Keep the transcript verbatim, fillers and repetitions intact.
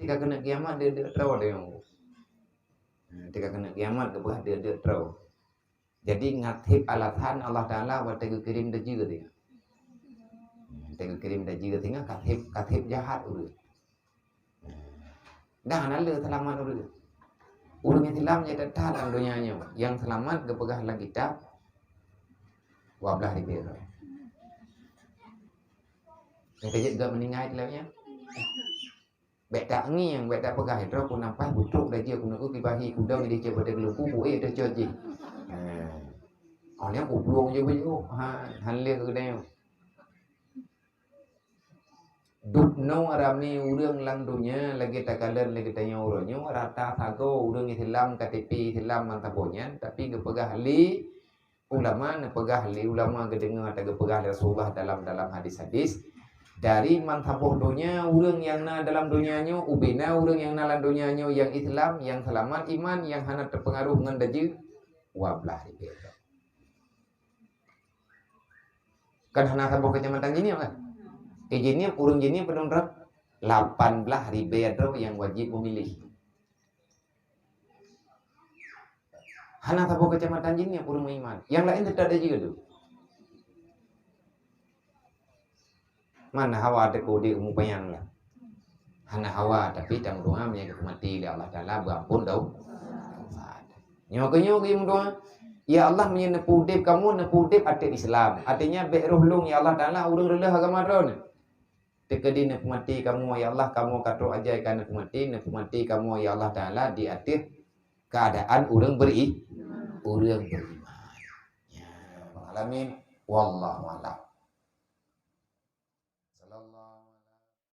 Tika keuneuk kiamat dia dia terus dia. Tika keuneuk kiamat geupeugah dia dia terus. Jadi ngat hib alasan Allah Taala watée geukirém dajih geutinga. Watée geukirém dajih geutinga, kat hib, kat hib jahat ureuëng. Dah hana le seulamat ureuëng. Ureuëng Islam nyang that-that lam donya nyoe, nyang seulamat geupeugah lam kitab dua belas ribée droe. Nyang kejeuet geuh meuninggai lagée nyan. Bék tangieng, bék tapeugah, "Droe ku nampak butrok dajih ku neu kibahi kudong di cek pada geulupu bu eh teucok jih." Ha. Oh, nyan ku plueng je beuyoh. Ha, han lé keu geutanyoe. Dubnoe ramé ureuëng lam donya lagée takalon lagée tanyoe uroe nyoe, rata sagoe ureuëng Islam K T P Islam mantong nyan, tapi geupeugah lé ulama, neupeugah lé ulama geudeungoe atau geupeugah lé Rasulullah dalam, dalam hadis-hadis, dari mantong donya ureuëng nyang na dalam donya nyoe, ubena ureuëng nyang na lam donya nyoe nyang Islam, nyang seulamat iman, nyang hana teupeungaruh ngon dajih, dua belas ribée. Kan hana saboh keucamatan Jeunieb kan? Eh, Jeunieb, ureuëng Jeunieb padum droe? Lapan belas ribée droe nyang wajéb meumilih. Hana saboh keucamatan Jeunieb ureuëng meuiman. Nyang laén teutap dajih tu. Mana hawa teuka udeb umu panyang lah. Hana hawa, tapi tameudoa meunyoe ka mati lé Allah Taala beuampôn dau-, dosa. Nyoe keuh nyoe geuyue meudoa, "Ya Allah, meunyoe neupeu udeb kamoe, neupeu udeb ateueh Islam. Artinya bék roh lôn, ya Allah Taala, ureuëng reuloh agama Droeneuh. Teukeudi neupeu maté kamoe, ya Allah, kamoe ka trok ajai ka neupeu maté, neupeu maté kamoe, ya Allah Taala, di ateueh keuadaan ureuëng beri-, ureuëng beriman." Ya, Rabbal Alamin. Wallahu a'lam.